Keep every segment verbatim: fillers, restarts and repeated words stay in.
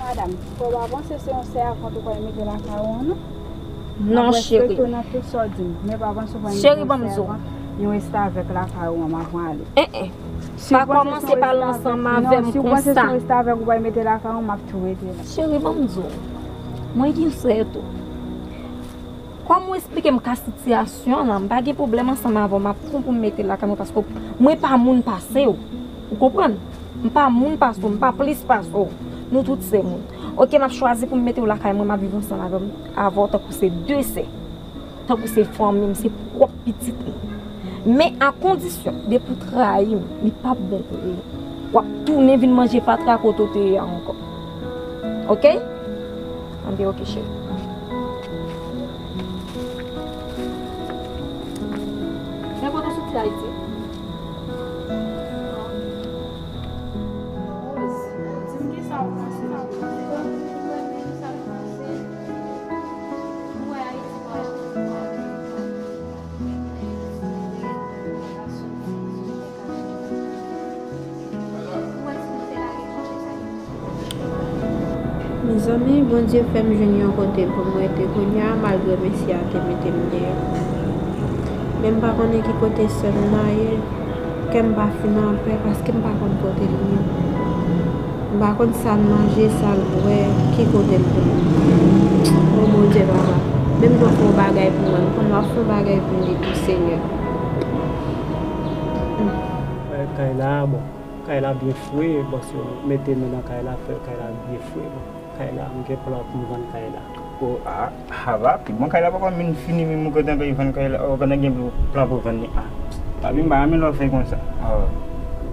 Madanm, fò w pa panse se yon sèvant ou pral mete lakay ou an, non. Non, cheri. M ap respekte w nan tout sa w di m, men pa panse w pral mete yon sèvant, yon restavèk lakay ou an, m ap ale. En, en. Pa kòmanse pale ansanm avè m konsa. Si w panse se yon restavèk ou pral mete lakay ou an, m ap tou rete la. Cheri, ban m di w. Mwen gen sè tou. Kòm ou esplike m ka sitiyasyon an, m pa gen pwoblèm ansanm avè w, m ap pran pou m mete lakay mwen paske mwen pa moun pase w. Ou konprann? M pa moun pase w, m pa plis pase w. Nou tout se moun. Oke, m ap chwazi pou m mete w lakay mwen, m ap viv ansanm avè w, avè w tankou se de sè. Tankou se fanmi m, se pwòp pitit mwen. Men a kondisyon, depi w trayi m, li p ap bon pou ou. W ap tounen vin manje fatra kote w te ye a ankò. Oke? Anben, oke, cheri. Men kote w soti Ayiti? Rose, di m kisa w panse, kisa w panse, kisa w panse. Ou wè Ayiti pa yon Mezanmi, Bondye fè m jwenn yon kote pou m rete kounye a, malgre mesye a te mete m deyò. Men m pa konnen ki kote sè m nan ye. Kè m pa fin anpè paske m pa konn kote l ye. M pa konn sa l manje, sa l bwè, ki kote l dòmi. O Bondye papa, menm jan w fè yon bagay pou mwen, m konnen w ap fè yon bagay pou m tou, Senyè. Kay la, bon, kay la byen fre, bon, si w mete men nan kay la, fè kay la byen fre, bon, kay la, m gen plan pou m vann kay la. O, a, a, papi, bon, kay la poko menm fini, men m kontan pou vann kay la, o, pandan gen plan pou vann li, a. Papi, m pa renmen lè w fè konsa. A.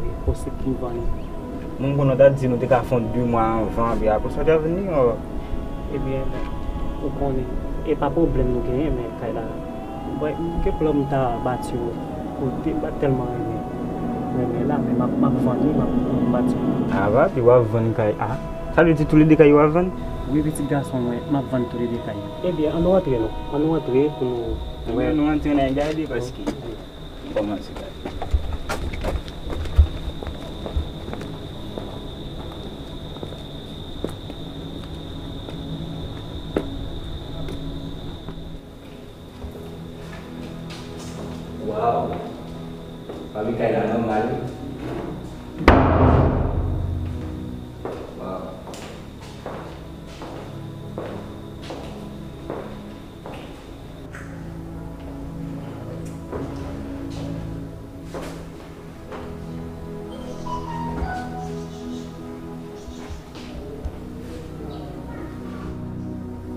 Wi, posib pou m vann li. Mwen, m konnen w ta di nou te ka fè yon de mwa anvan, epi apre sa w ta vini, o. Ebyen, ou konnen, e pa pwoblèm nou genyen, men kay la, m gen plan m ta bati w kote m pa t tèlman renmen, renmen la, men m ap, m ap vann li, m ap, m ap bati w. A, papi, w ap vann kay a? Sa vle di toulede kay yo w ap vann? Wi, pitit gason mwen, m ap vann toulede kay yo. Ebyen, ann nou antre non. Ann nou antre pou nou wè. Ebyen, nou antre nan gade paske. Kòmanse gade. Waw! Papi, kay la nòmal wi. Waw!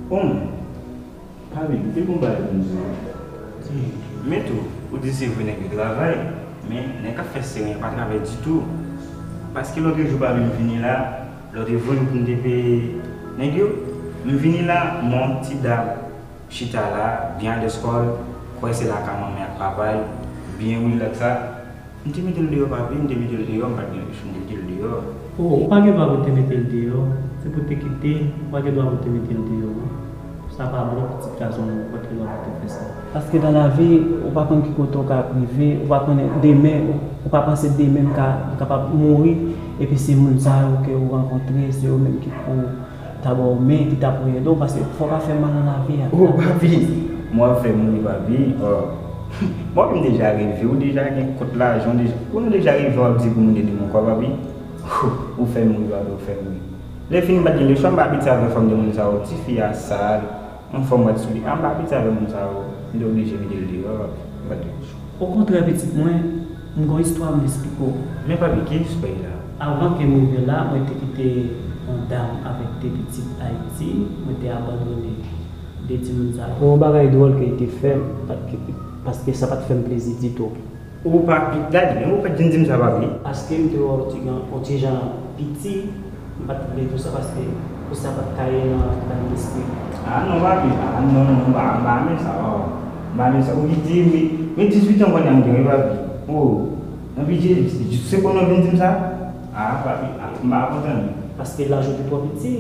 Bon, papi, m te gon bagay pou m di w. Men tou, ou di se vre nèg yo travay, men nèg k ap fè seren pa travay ditou. Paske lòt jou, papi, m vini la, lòt jou pou m te peye nèg yo, m vini la, m wè yon ti dam chita la, byen alèz kò l, kwè se lakay manman l ak papa l, byen rilaks la. M te mete l deyò, papi, m te mete l deyò, m pa t gen chwa, m te mete l deyò. O, ou pa gen dwa pou te mete l deyò, se pou te kite, ou pa gen dwa pou te mete l deyò, non. Sa pa bon, pitit gason, ou pa t gen dwa pou te fè sa. Paske nan lavi, ou pa konn ki kote w ka rive, ou pa konnen demen, ou, ou pa panse demen m ka, m kapab mouri, epi se moun sa yo ke ou rankontre, se yo menm ki pou ta ba w men, ki ta pou ede w, paske fò w pa fè mal nan lavi a. O, papi, m w ap fè m ri, papi. O. Bon, m deja reve, ou deja gen kont lajan, ou deja, ou nou deja reve, w ap di pou moun ede m ankò, papi. Ou fè m ri, papi, ou fè m ri. Lè fini, m pa t gen lechwa, m pa abitye avè fòm de moun sa yo, tifi a sal, yon fòm wèt sou li. A, m pa abitye avè moun sa yo, m te oblije mete l deyò, papi, m pa t gen lechwa. Okontrè, pitit mwen, m gon istwa m vle esplike w. Men papi, ki istwa la? Avan ke m rive la, mwen te kite yon dam avèk de pitit Ayiti, mwen te abandone de timoun sa yo. Gon bagay dwòl ke l te fè m, pa t ke, paske sa pa t fè m plezi ditou. O papi, gade, men ou pa t janm di m sa, papi. Paske m te wè w ti jan, yon ti jan piti, m pa t vle di w sa paske pou sa pa t ka ye nan, nan lespri. A non, papi, a non, non, m pa, m pa renmen sa, o. M pa renmen sa. Ou kite, men, men dizuit an kounye a m gen, wi, papi. O, nan bidjè, se kounye a w vin di m sa? A, papi, a, m pa kontan, non. Paske laj ou te twò piti.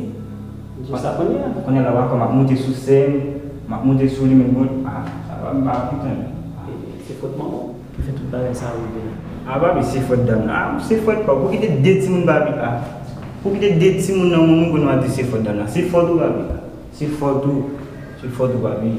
M di w sa kounye a. Kounye a la, w a kwè m ap monte sou sè m, m ap monte sou li, men bon, a, sa pa, m pa kontan, non. E, se fòt manman w. Ki fè tout bagay sa yo rive la. A, papi, se fòt dam nan. A, se fòt pa w. Pou kite de timoun, papi. A. Pou kite de timoun nan men moun pou nou al di se fòt dam nan. Se fòt ou, papi. Se fòt ou. Se fòt ou, papi.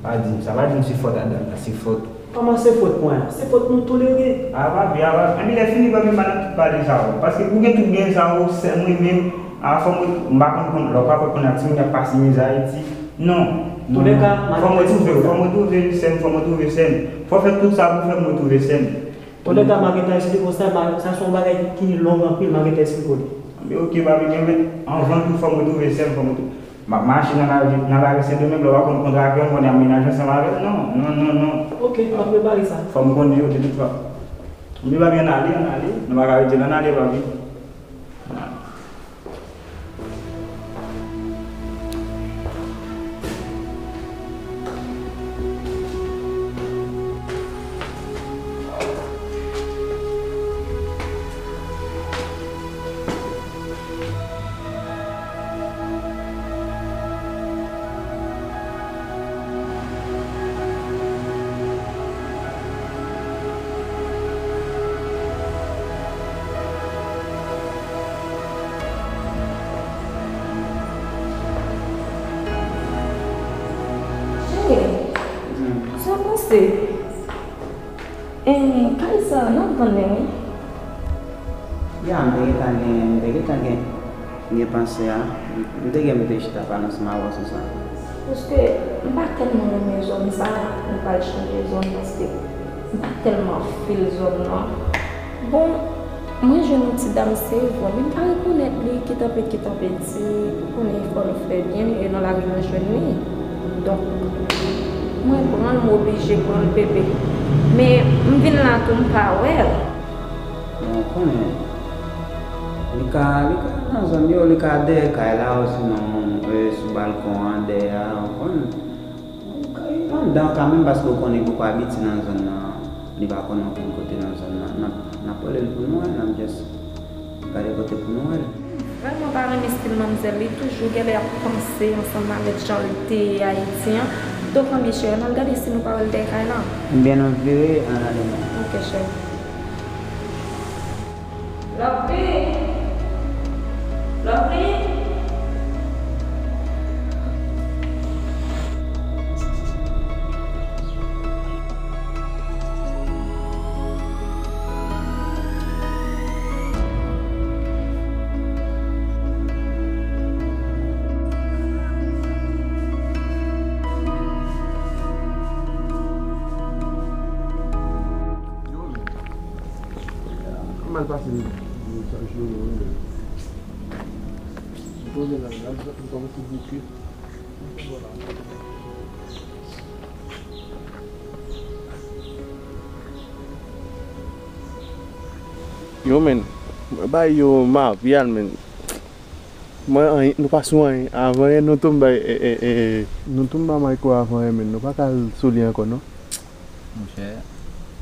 Pa di m sa. Pa di m se fòt a dam nan. Se fòt ou. Kòman se fòt mwen? Se fòt nou tou le de. A, papi, a, papi. Epi lè fini, papi, m pa nan tout pale sa yo. Paske ou gen tout gen sa yo, sè mwen menm, a, fò mwen, m pa konn konn, lè w pa konn konn ak timoun y ap pase mizè Ayiti. Non. Tou le ka, fò mwen twouve, fò mwen twouve sè m, fò mwen twouve sè m. Fò fè tout sa pou fè mwen twouve sè m. Tou le ka, m a gentan esplike w sa, m a, sa se yon bagay ki long anpil, m a gentan esplike w li. Men oke, papi, men, men, anvan tou, fò mwen twouve sè m, fò mwen twouve. M ap mache nan lari, nan lari Sendomeng, lè w pa konn konn trake, m konnen ap menaje ansanm avè l. Non, non, non, non. Oke, m ap repare sa. Fò m konnen yo de tout fason. Men papi, ann ale, ann ale. Nou pa ka rete la, ann ale, papi. Ann ale. Cheri, sa w panse? Eh, kay sa, n ap vann li, wi. Ya, m te gentan gen, m te gentan gen, gen panse a. M te gen, m te chita pale ansanm avè w sou sa. Paske m pa tèlman renmen zòn sa, nou pral chanje zòn, paske m pa tèlman fil zòn nan. Bon, mwen jwenn yon ti dam, se vre, men m pa rekonèt li, ki tanpe, ki tanpe di, ou konnen fò nou fè byen, e nan lari nou jwenn li. Donk, mwen pran l, m oblije pran l, bebe. Men, m vin la tou, m pa wè l. Bon, ou konnen, li ka, li ka nan zòn yo, li ka dèyè kay la, osinon, e, sou balkon an, dèyè a, ou konn. Li ka, li anndan kanmenm, paske ou konnen, li poko abitye nan zòn nan, li pa konn okenn kote nan zòn nan. N ap, n ap rele l pou nou wè, n ap just gade kote pou nou wè l. Vrèman pa renmen stil manmzèl, li toujou genlè ap panse ansanm avèk jan l te ye Ayiti an. Donk, ann ale, cheri, ann al gade si nou pa wè l dèyè kay la. Ebyen, nou vire, ann ale menm. Ok, cheri. Lovely! Lovely! Mal pase, men. Sa jwe, wi, men. Poze la, la, la, la, la, la. Yo, men, mwen bay yo mapyal, men. Mwen, anyen, nou pa sou anyen. Avan yè, nou tonbe bay, e, e, e, nou tonbe bay Mayko avan yè, men. Nou pa ka al sou li ankò, non. Monchè.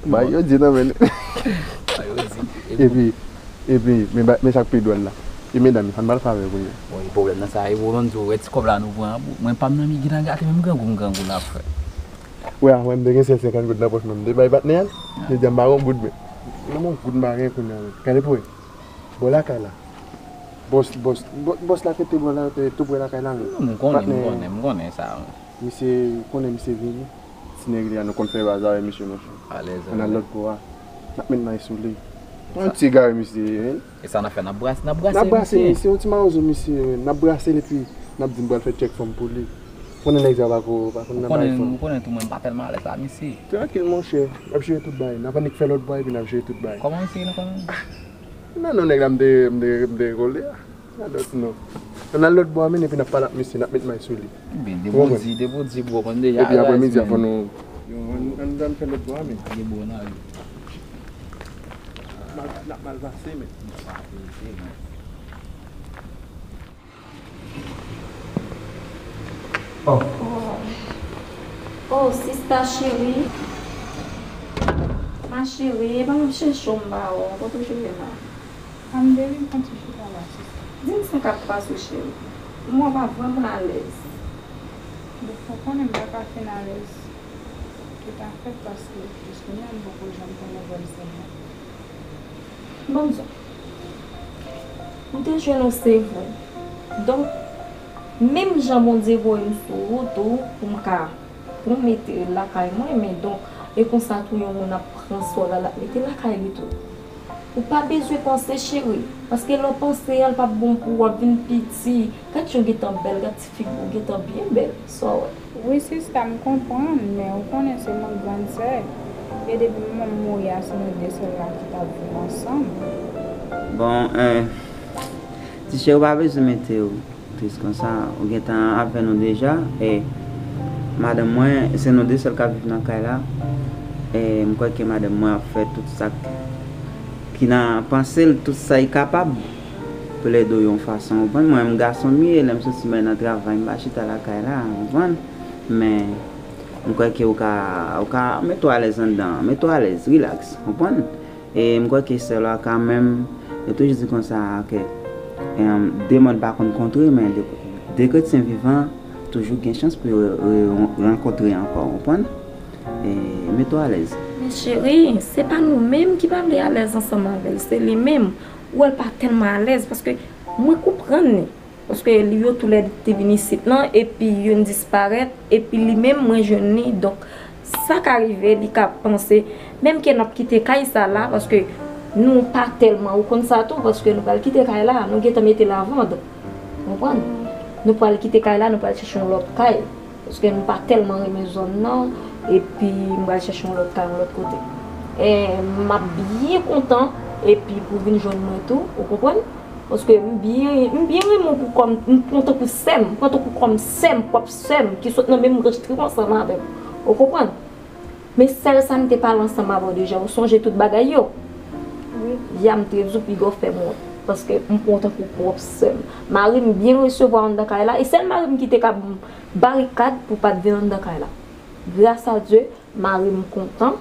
Bay yo di nan men. Bay yo di. Epi, epi, men ba, men sa k pi dwòl la. E medam yo, sa n pral fè avè yo kounye a? Bon, e pwoblèm nan sa, e pwoblèm di w wè ti kòb la nou pran an, mwen pa m nan mi gentan gate, menm grangou m grangou la, frè. Wè a, wè m te gen sèl senkant goud nan pòch mwen, m te bay patnè a l. Jodi a m pa gen yon goud, men. Menm yon goud m pa gen kounye a, men. Gade pou wè. Bò lakay la. Bòs, bòs, bò-, bòs la kete bò la, tou prè lakay la, men. Non, m konnen, m konnen, m konnen sa. Misye, ou konnen misye vini. Ti nèg li a, nou konn fè baz avè misye, monchè. Alèz, alèz. Ann al lòt bò a. N ap met may sou li. Yon ti egare misye ye, men. E sa n ap fè, n ap brase, n ap brase misye. N ap brase misye, yon ti mawozo misye ye, men. N ap brase l epi n ap di n pral fè tchèk fanm pou li. Ou konnen nèg sa yo pa ko, pa konn nan bay fanm. Ou konnen tou mwen m pa tèlman alèz la, misye. Trankil, monchè. N ap jere tout bagay. N ap annik fè lòt bò epi n ap jere tout bagay. Kòman misye rele ankò menm? Ah, nan non nèg la m te, m te, m te rekole a. Nan lòt non. Ann al lòt bò a, men, epi n ap pale ak misye, n ap met may sou li. Ebyen, depi w di, depi w di, bro, konn deja. Epi aprè midi a, fò nou, ann, ann, ann fè lòt bò a, men. Gen bò nan ri. N ap mal, n ap mal pase, men. Oh. Oh. Oh, sista cheri. Ma chérie, e pa m ap chèche w m pa wè w. Kote w jwe la? A m te vin pran ti chita la, sista. Di m sa k ap pase w, cheri. M wè w pa vrèman alèz. Bon, fò konnen m pa ka fin alèz. Tout afè paske jiskounye a m poko janm pran nouvèl sè m nan. Ban m sa. M te jwenn ou, se vre. Donk, menm jan Bondye voye m sou ou tou, pou m ka, pou m mete lakay mwen, men donk, e konsa tou yon moun ap pran sòl la, l ap mete lakay li tou. Ou pa bezwen panse, cheri, paske lè w panse a, l p ap bon pou ou, w ap vin piti. Gad jan w gentan bèl, gad ti figi w gentan byen bèl. Sa w wè? Wi, sista, m konprann, men ou konnen se mwen k grann sè. E depi manman m mouri a, se nou de sèl la ki t ap viv ansanm. Bon, eh, ti cheri, ou pa bezwen mete w tris konsa. Ou gentan avè nou deja. E madanm mwen, se nou de sèl k ap viv nan kay la. E m kwè ke madanm mwen ap fè tout sa k-, ki nan panse l, tout sa l kapab pou l ede w yon fason. Ou konprann? Mwen menm, gason m ye, lè m soti mwen nan travay, m pa chita lakay la, ou konprann? Men, m kwè ke ou ka, ou ka mete w alèz anndan, mete w alèz, rilaks, ou konprann? E m kwè ke sè w la kanmenm, yo toujou di konsa ke, em, de mòn pa konn kontre, men de, de kretyen vivan toujou gen chans pou yo re-, re-, rankontre ankò, ou konprann? E mete w alèz. Men cheri, se pa nou menm ki pa vle alèz ansanm avè l, se li menm. Ou wè l pa tèlman alèz, paske mwen konprann li. Paske li yo toulède te vin isit lan, epi youn disparèt, epi li menm, mwen jwenn li. Donk, sa ka rive, li ka panse, menm ke n ap kite kay sa la, paske nou pa tèlman, ou konn sa tou, paske nou pral kite kay la, nou gentan mete l a vand. Konprann? Nou pral kite kay la, nou pral chèche yon lòt kay. Paske m pa tèlman renmen zòn nan, epi m pral chèche yon lòt kay, yon lòt kote. E m ap byen kontan, epi pou w vin jwenn mwen tou, ou konprann? Paske m byen, m byen renmen w pou kòm, m pran w tankou sè m, m pran w tankou kòm sè m, pwòp sè m, ki sot nan menm branch trip ansanm avè m. Ou konprann? Men sèl sa m te pale ansanm avè w deja, ou sonje tout bagay yo? Wi. Ya, m te di w piga w fè m wont, paske m pran w tankou pwòp sè m. Mari m byen resevwa w anndan kay la, e sèl mari m ki te ka ban m barikad pou pa t vin anndan kay la. Gras a Dye, mari m kontan.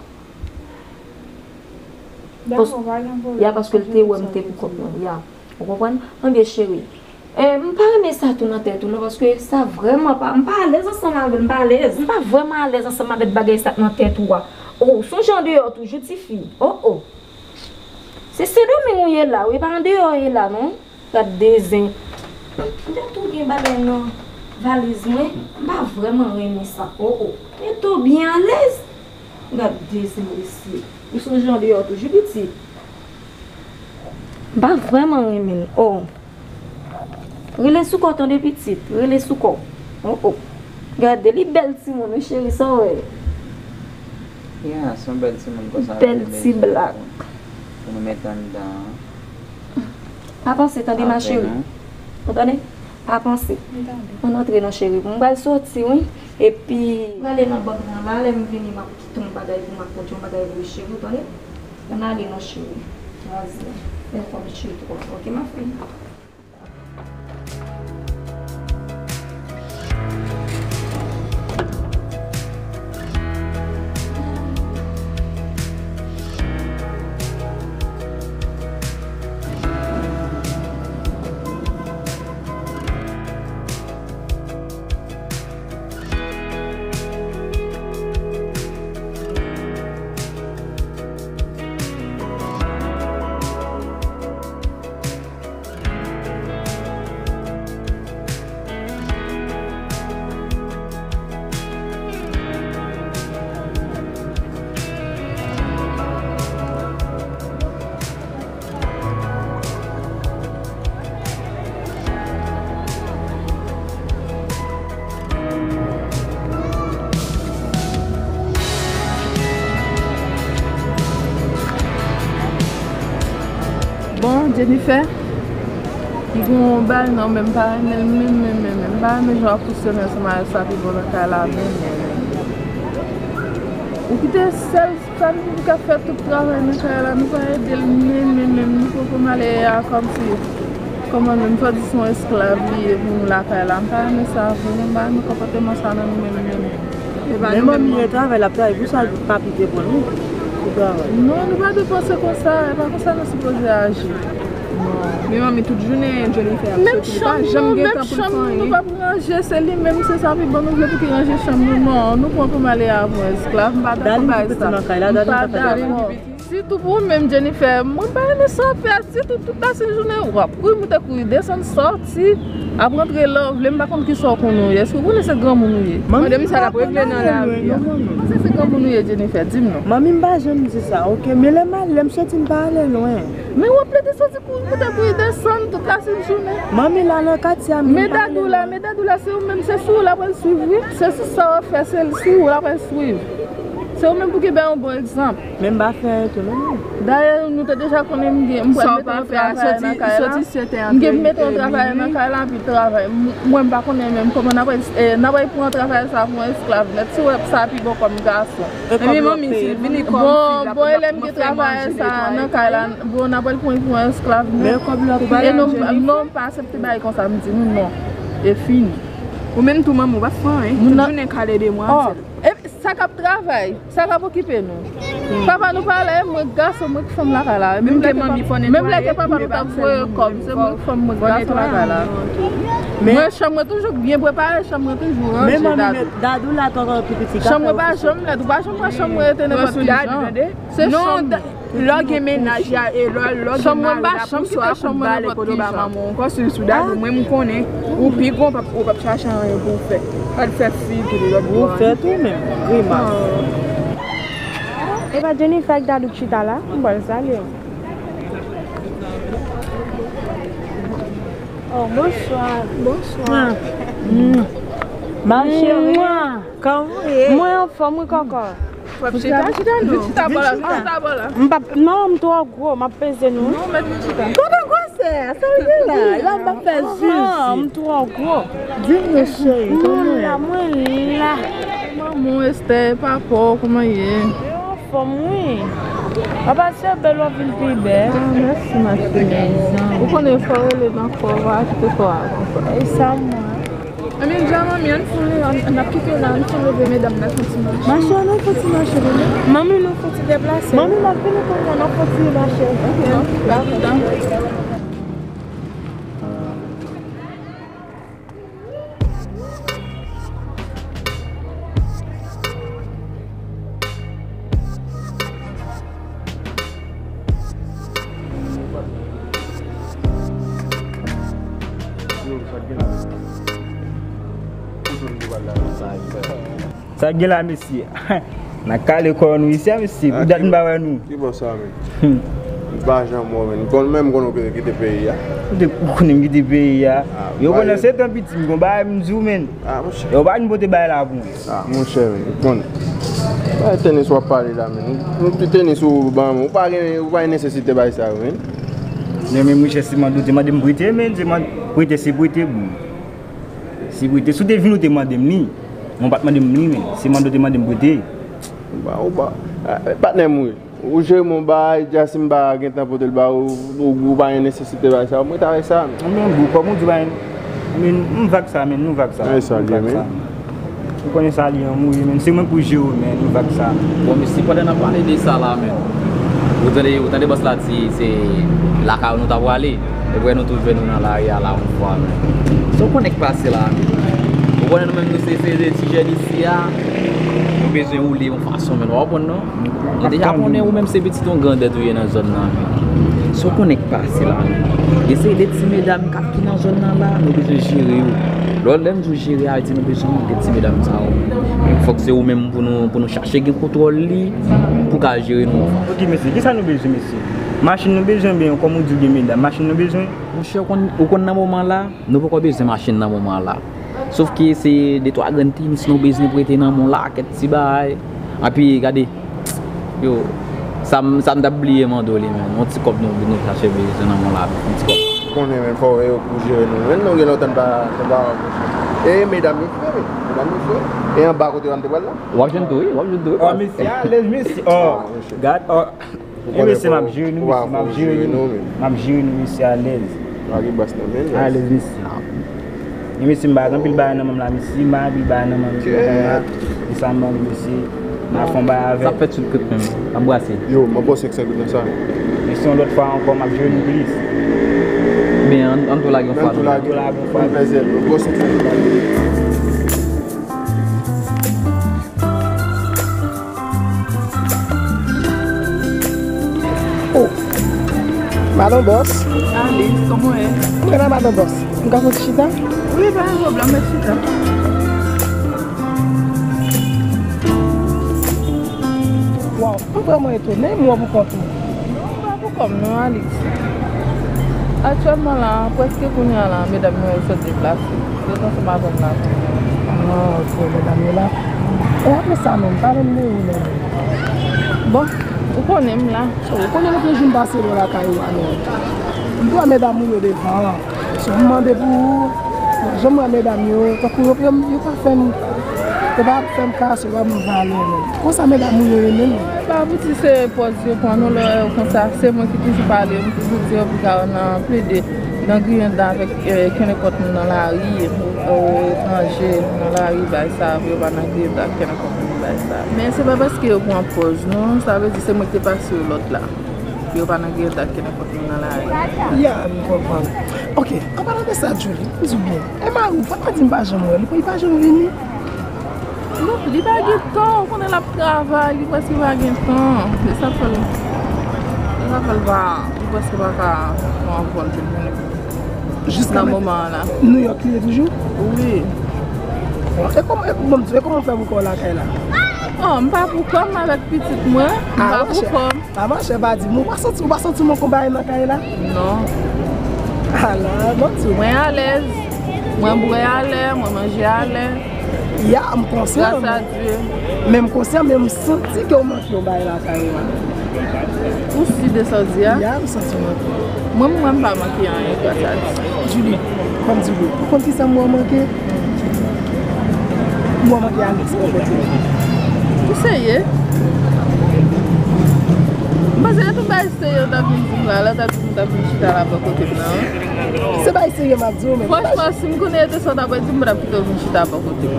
Dakò, pa gen pwoblèm. Ya, paske l te wè m te pou kont mwen, ya. Ou konprann? Anben, cheri. Eh, m pa renmen sa tou nan tèt ou, non, paske sa vrèman pa, m pa alèz ansanm avè l, m pa alèz. M pa vrèman alèz ansanm avèk bagay sa k nan tèt ou a. Oh, sonje andeyò toujou, tifi. Oh, oh. Se Sendomeng ou ye la, wi, pa andeyò ou ye la, non. Gad de zen. M te tou gen bagay nan valiz mwen, m pa vrèman renmen sa. Oh, oh. Men tou byen alèz. Gad de zen mesye. Ou sonje andeyò toujou, pitit. M pa vrèman renmen l. Oh. Rele sou kò w tande, pitit. Rele sou kò w. Oh, oh. Gade, li bèl timoun, wi, cheri, sa w wè. Ya, se yon bèl timoun konsa. Bèl ti blak. Pou nou met anndan an. Pa panse, tande, ma cheri. Ou tande? Pa panse. Ann antre non, cheri. M pral soti, wi. Epi m prale nan bank nan la, lè m vini, m ap kite yon bagay pou m ak yon bagay pou ou, cheri, ou tande? Ann ale non, cheri. Vas-y. Fè kòm cheri twò. Ok, ma fille? Bon, Jennifer, li gen yon bagay nan men m, pa renmen l menm, menm, menm, menm. M pa renmen jan w ap fonksyone ansanm avèk sa ki bon nan kay la, menm, menm, menm. Ou kite sèl Sa n pou ka fè tout travay nan kay la, nou pa ede l menm, menm, menm. Nou poko male a kòmsi, kòman menm, fò di se yon esklav li ye pou nou lakay la. M pa renmen sa vre, non, m pa renmen konpòteman sa nan nou menm, menm. Men manmi e travay, l ap travay, pou sa papi te pran l, wi, pou travay. Non, nou pa dwe panse konsa, e pa konsa nou sipoze aji. Men manmi, tout jounen Jennifer ap soti, li pa janm gen tan pou l fè anyen. Menm chanm nou, menm chanm nou, nou p ap ranje, se li menm, se sa pi bon, nou vle pou ki ranje chanm nou. Non, nou pran pou male avè yon esklav, m pa dakò bay sa. M pa dakò. Sitou pou ou menm, Jennifer, mwen pa renmen sa w ap fè a ditou. Tout lasenn jounen w ap kouri moute, kouri desann, sòti, ap rantre lè w vle. M pa konn kisa w konn ou ye. Èske w konnen se granmoun ou ye? Manmi, m pa konn ale lwen, non, manmi. Panse se granmoun ou ye, Jennifer, di m non. Manmi, m pa janm di sa, oke? Men lè m ale, lè m sòti, m pa ale lwen. Men w ap plede sòti kouri moute, kouri desann tout lasenn jounen. Manmi, la nan katye a, men m pa ale lwen. Men dadou la, men dadou la, se ou menm, se sou ou l ap swiv, wi. Se sou sa w ap fè, se sou ou l ap swiv. Se ou menm pou ki bay yon bon egzanp. Men m pa fè anyen tou, non. Dayè, nou te deja konnen m gen, m pral mete yon travayè nan kay la. M gen mete yon travayè nan kay la, epi travay. M-, mwen, m pa konnen menm kòman n ap, eh, n ap pran travayè sa pou yon esklav nèt. Si w wè sa pi bon kòm gason. Epi manmi, si l vini kòm fi, l ap, l ap fè manje, netwaye, netwaye. Bon, lè m gen travayè sa nan kay la, bon, n ap pran l pou yon esklav nèt. E non, non, m pa aksepte bagay konsa, m di nou non. E fini. Ou menm tou, manmi, ou pa fè anyen. Tout jounen kale demwazèl. E sa k ap travay, sa k ap okipe nou. Papa nou pa la, e mwen k gason, mwen k fanm lakay la. Menm lè ke papa nou t ap voye kòb, se mwen k fanm, mwen k gason lakay la. Mwen, chanm mwen toujou byen prepare, chanm mwen toujou ranje. Men manmi, dadou la t ankò pi piti. Chanm mwen pa janm lèd, ou pa janm wè chanm mwen rete nenpòt ki jan. Se chanm. Lè w gen mennaj la, e lè, lè w gen mari la, pa kite chanm mwen nenpòt ki jan. Chanm mwen pa janm kite chanm mwen nenpòt ki jan. Ba manman w ankò, sou, sou dadou, mwen m konnen. Ou pi gwo, w p ap, ou p ap chache anyen pou w fè. Al fè fi tou lòt bò a. Ou fè tou menm, grimas. E pa Jennifer ak dadou k chita la? M pral salye w. Oh, bonswa. Bonswa. Ma chérie. Kòman w ye? Mwen anfòm, wi, kòkò. W ap chita? Chita non. Chita bò la, chita bò la. M p ap, non, m twò gwo, m ap peze nou. Non, mèt vin chita. Kote gwosè a? Sa w gen la? La m ap fè zizi. M twò gwo. Di m non, cheri, kòman w ye? Mwen la, mwen la. Manman Esther, papa w, kòman w ye? Mwen anfòm, wi. Papa, se bèl w ap vin pi bèl. Ah, mèsi, ma chérie. Ou konnen fò w rele nan kò w, pa kite kò w avanse. E sa, mwen. Anben, dja manmi, ann fon, ann, ann ap kite w la, ann fon leve medam nan fon ti mache. Mache, ann fon ti mache, manmi. Manmi, nou fon ti deplase. Manmi, m ap vini kounye a, n ap fon ti mache. Ok, dakò. Sa gen la, mesye? N a kale kò nou isi a, mesye. Pou dat m pa wè nou. Ki bò sa, men? M pa janm wè w, men. Konn menm konn ou kite peyi a. Ou te, ou konnen m kite peyi a. Yo konnen se tan piti m gon bagay m di w, men. Yo pa vin pote bagay la pou mwen. Ah, monchè, men, ou konnen. Bay tenis w ap pale la, men. Nou ti tenis ou ban mwen. Ou pa gen, ou pa gen nesesite bay sa yo, men. Men, men, monchè, se mande w te mande m prete, men, se mande, prete, se prete, bon. Se prete. Si w te vin, ou te mande m li. Mwen pa t mande m li, men. Se mande w te mande m prete. Ou ba, ou ba. Ah, patnè m, wi. Ou jere m yon bagay, dja si m pa gen tan pote l ba ou, ou, ou pa gen nesesite bay sa, ou mete avèk sa. Men gou, kòm ou di, bay, men m vag sa, men nou vag sa. Sa l ye, men. Ou konnen sa li an mouri, men se mwen pou jere w, men nou vag sa. Bon, mesye, pandan n ap pale de sa la, men, ou tande, ou tande bòs la di se lakay nou ta prale. Epi nou tou jwenn nou nan lari a la yon fwa, men. Sa w konnen k pase la, men. Ou konnen nou menm nou se, se de ti jèn isi a. Nou bezwen woule yon fason, men. Ou konprann, non? Nou deja konnen ou menm se pitit yon grandèt ou ye nan zòn nan, men. Sa w konnen k pase la, men. Gen seri de ti medam k ap ki nan zòn nan la, nou bezwen jere yo. Lè, lè m di w jere a, di nou bezwen de ti medam sa yo. Fòk se ou menm pou nou, pou nou chache gen kontwòl li, pou ka jere nou anfas. Ok, mesye, kisa nou bezwen, mesye? Machin nou bezwen, oubyen kòm ou di w gen medam, machin nou bezwen? Monchè, ou konn, ou konn nan moman la, nou poko bezwen machin nan moman la. Sof ke se de twa grenn tenis nou bezwen prete nan men w la, kèk ti bagay. Epi, gade, yo, sa m, sa m t ap bliye mande w li menm. Yon ti kòb nou, nou chache bezwen nan men w la, yon ti kòb. Ou konnen, men, fò w jere nou. Men nou gen lontan n pa, n pa wè w. E medam yo fre, men. Medam yo fre. E anba kote w an te pral la? W ap jwenn tou, wi, w ap jwenn tou, wi. Oh, mesye alèz, mesye. Oh, gad, oh. E mesye, m ap jere nou, mesye, m ap jere nou. M ap jere nou, mesye, alèz. Alèz, mesye. E mesye, m pa gen anpil bagay nan men m la, mesye, m pa gen anpil bagay nan men m, mesye. E sa m ban nou, mesye. M ap fè yon bagay avèk. Sa fè tout kout menm. Anbrase. Yo, m ap ba w senk san goud nan sa. Mesye, yon lòt fwa ankò, m ap jere nou plis. Men, ann, ann tou lage yon fwa. Ann tou lage. Ann tou lage yon fwa. Ann fè zèl, m ap ba w senk san goud. Madan Bòs. Alice, kòman w ye? Mwen la, Madan Bòs. M ka fè ti chita? Wi, pa gen pwoblèm, mèt chita. Waw, m vrèman etone, m wè w pou kont ou. Non, m pa pou kò m non, Alice. Aktyèlman la, prèske kounye a la, medam yo sot deplase. Yo t ansanm avè m la kounye a. Ah, ok, medam yo la. E apre sa menm, pale m de ou menm. Bon, ou konnen m la. So, ou konnen nou te jwenn pase lò lakay ou a non. M te wè medam ou yo devan an. So, m mande pou ou, jan m wè medam yo, tankou yo, yo, yo pa fè m, yo pa fè m ka, so yo pa ban m valè non. Konsa medam ou yo ye menm. E pa pou ti se pòz yo pran non, lè yo konsa, se mwen ki toujou pale, m toujou di yo pou ka nan plede nan griyen dan avèk, eh, kenenpòt moun nan lari, eh, etranje nan lari, bay sa, pou yo pa nan griyen dan ak kenenpòt moun, bay sa. Men se pa paske yo pran pòz non, sa vle di se mwen ki te pase yo lòt la. Pou yo pa nan griyen dan ak kenenpòt moun nan lari. Ya, m konprann. Ok, an palan de sa, Julie, m di w byen. E mari w, fò pa di m pa janm wè l, li pa janm vini. Non, li pa gen tan, ou konnen l ap travay, li prèske pa gen tan. Se sa k fè l, se sa k fè l pa, li prèske pa ka pran vòl pou l vini. Jiska nan moman an la. Nouyòk li ye toujou? Wi. E kòman, e, bon, e kòman w fè pou kò w lakay la? Oh, m pa pou kò m, m avèk pitit mwen, m pa pou kò m. Ah, monchè, pa di m, ou pa santi, ou pa santi manke yon bagay nan kay la? Non. Ala, bon, ti. Mwen alèz. Mwen bwè alè, mwen manje alè. Ya, m konsyan. Gras a Dye. Men m konsyan, men m santi ke w manke yon bagay lakay ou a. Ou si de sa w di a? Ya, m santi w manke. Mwen, mwen, m pa manke anyen, gras a Dye. Julie, ban m di w, ou konn kisa m wè w manke? M wè w manke Alex bò kote w. Ou serye? M panse se tout bagay serye w t ap vin di m la, lè w t ap di m w t ap vin chita la bò kote m nan. Se bagay serye m ap di w, men. Franchman, si m konnen se sa w t ap di m, m pa t ap kite w vin chita bò kote m.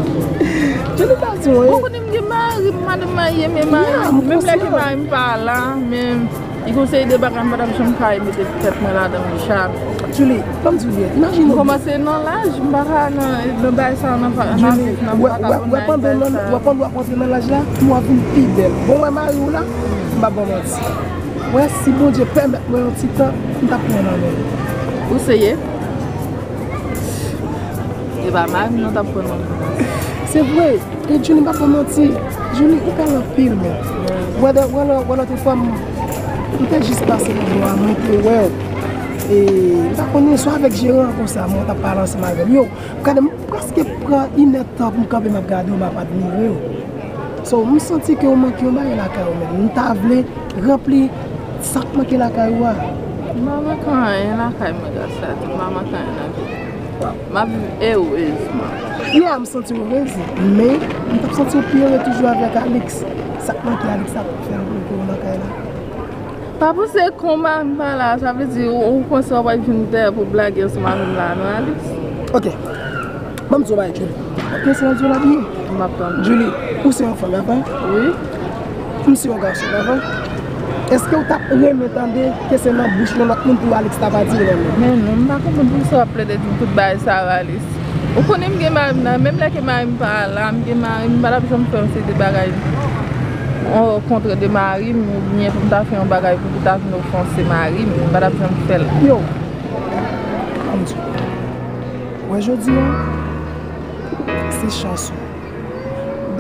Julie, pa di w anyen. Ou konnen m gen mari m, madanm marye, men mari m, menm lè ke mari m pa la, men li gon seri de bagay m pa t ap janm ka mete tèt mwen ladan l, janm. Julie, ban m di w byen, imajine w. M kòmanse nan laj, m pa ka nan, nan bagay sa, nan, nan Julie, viv nan vagabondaj, bagay sa. Wè pandan w ap rantre nan laj la, w ap vin pi bèl. Bon, wè mari w la, m p ap ba w manti. Wè, si Bondye pèmèt mwen yon ti tan, m t ap pran nan men l. Ou serye? E pa mari m non t ap pran nan men l. Se vre. E Julie, m p ap ba w manti. Julie, ou bèl anpil, men. Wè, wè, wè, lòt fwa, m, m te jis pase nan bò a, mwen te wè w. E, m pa konnen, swa avèk jeran an konsa, mwen t ap pale ansanm avè l. Yo, gade, m prèske pran inèdtan pou m kanpe, m ap gade w, m ap admire w. So, m santi ke w manke yon bagay lakay ou menm. M ta vle ranpli sa k manke lakay ou a. M pa manke anyen lakay mwen, gras a Dye. M pa manke anyen nan vi m. M ap viv erezman. Yeah, m santi w erez, men m t ap santi w pi ere toujou avèk Alex. Sa k manke Alex la pou fè l bloke w nan kay la? Pa panse konba m pa la, sa vle di ou, ou panse w ap vin dèyè pou blage ansanm avè m la, non, Alex? Ok. Ban m di w bagay, Julie. Kèsyon an di w la byen. M ap tann. Julie, ou se yon fanm, pa vre? Wi. M se yon gason, pa vre? Èske w t ap renmen tande kèsyon nan bouch yon lòt moun pou Alex ta pa di l renmen? Men non, m pa konprann poukisa w ap plede di m tout bagay sa yo, Alex. Ou konnen m gen mari m nan, menm lè ke mari m pa la, m gen mari m, m pa t ap janm fè yon seri de bagay, o kontrè de mari m, oubyen pou m ta fè yon bagay pou li ta vin ofanse mari m, m pa t ap janm fè l. Yo, ban m di w. Wè jodi a, se chans ou.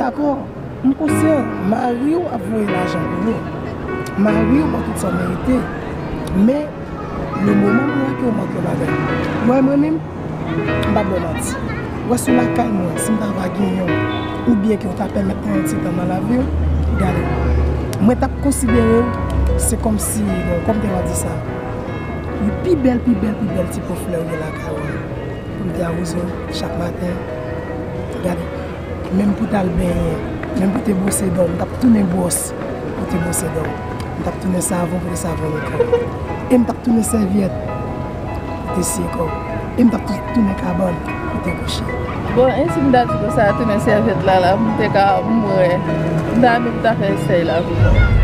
Dakò, m konsyan, mari w ap voye lajan pou ou. Mari w ba w tout sa w merite. Men, le moman m wè ke w manke yon bagay. Wè mwen menm, m p ap ba w manti. Wè sou lakay mwen, si m ta va genyen w, oubyen ke w ta pèmèt mwen yon ti tan nan lavi w, gade, mwen t ap konsidere w, se kòmsi, bon, kòm te va di sa, yon pi bèl, pi bèl, pi bèl ti po flè w gen lakay ou. Pou m te awoze w chak maten. Gade, menm pou t al benyen, menm pou te bwose dan w, m t ap tounen bwòs pou te bwose dan w. M t ap tounen savon pou te savone kò w. E m t ap tounen sèvyèt pou te siye kò w. E m t ap tou-, tounen kabann pou te kouche. Bon, e si m ta di konsa, tounen sèvyèt la, la, pou m te ka, m wè, m ta renmen pou ta fè esèy la pou mwen.